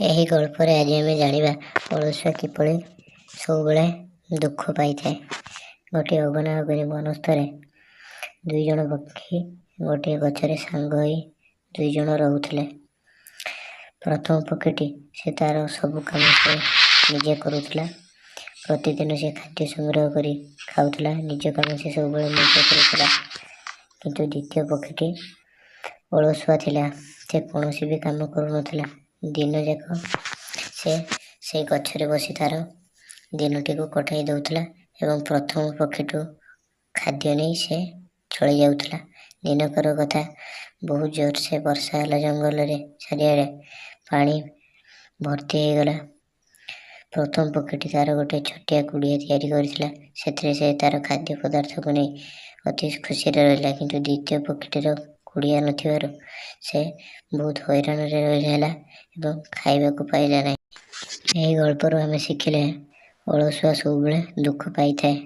ଏହି ଗଳ୍ପରେ ଆଜି ଆମେ ଜାଣିବା ଅଳସୁଆ କିପରି ସବୁବେଳେ ଦୁଃଖ ପାଇଥାଏ। ଗୋଟିଏ ଅଗନା ଅଗନି ବନସ୍ତରେ ଦୁଇଜଣ ପକ୍ଷୀ ଗୋଟିଏ ଗଛରେ ସାଙ୍ଗ ହୋଇ ଦୁଇଜଣ ରହୁଥିଲେ। ପ୍ରଥମ ପକ୍ଷୀଟି ସେ ତାର ସବୁ କାମ ସେ ନିଜେ କରୁଥିଲା। ପ୍ରତିଦିନ ସେ ଖାଦ୍ୟ ସଂଗ୍ରହ କରି ଖାଉଥିଲା। ନିଜ କାମ ସେ ସବୁବେଳେ ନିଜେ କରୁଥିଲା। କିନ୍ତୁ ଦ୍ୱିତୀୟ ପକ୍ଷୀଟି ଅଳସୁଆ ଥିଲା। ସେ କୌଣସି ବି କାମ କରୁନଥିଲା। ଦିନଯାକ ସେ ସେଇ ଗଛରେ ବସି ତାର ଦିନଟିକୁ କଟାଇ ଦେଉଥିଲା ଏବଂ ପ୍ରଥମ ପକ୍ଷୀଠୁ ଖାଦ୍ୟ ନେଇ ସେ ଚଳି ଯାଉଥିଲା। ଦିନକର କଥା, ବହୁତ ଜୋରସେ ବର୍ଷା ହେଲା। ଜଙ୍ଗଲରେ ଚାରିଆଡ଼େ ପାଣି ଭର୍ତ୍ତି ହେଇଗଲା। ପ୍ରଥମ ପକ୍ଷୀଟି ତାର ଗୋଟେ ଛୋଟିଆ କୁଡ଼ିଆ ତିଆରି କରିଥିଲା। ସେଥିରେ ସେ ତାର ଖାଦ୍ୟ ପଦାର୍ଥକୁ ନେଇ ଅତି ଖୁସିରେ ରହିଲା। କିନ୍ତୁ ଦ୍ୱିତୀୟ ପକ୍ଷୀଟିର କୁଡ଼ିଆ ନଥିବାରୁ ସେ ବହୁତ ହଇରାଣରେ ରହିଲା ଏବଂ ଖାଇବାକୁ ପାଇଲା ନାହିଁ। ଏହି ଗଳ୍ପରୁ ଆମେ ଶିଖିଲେ, ଅଳସୁଆ ସବୁବେଳେ ଦୁଃଖ ପାଇଥାଏ।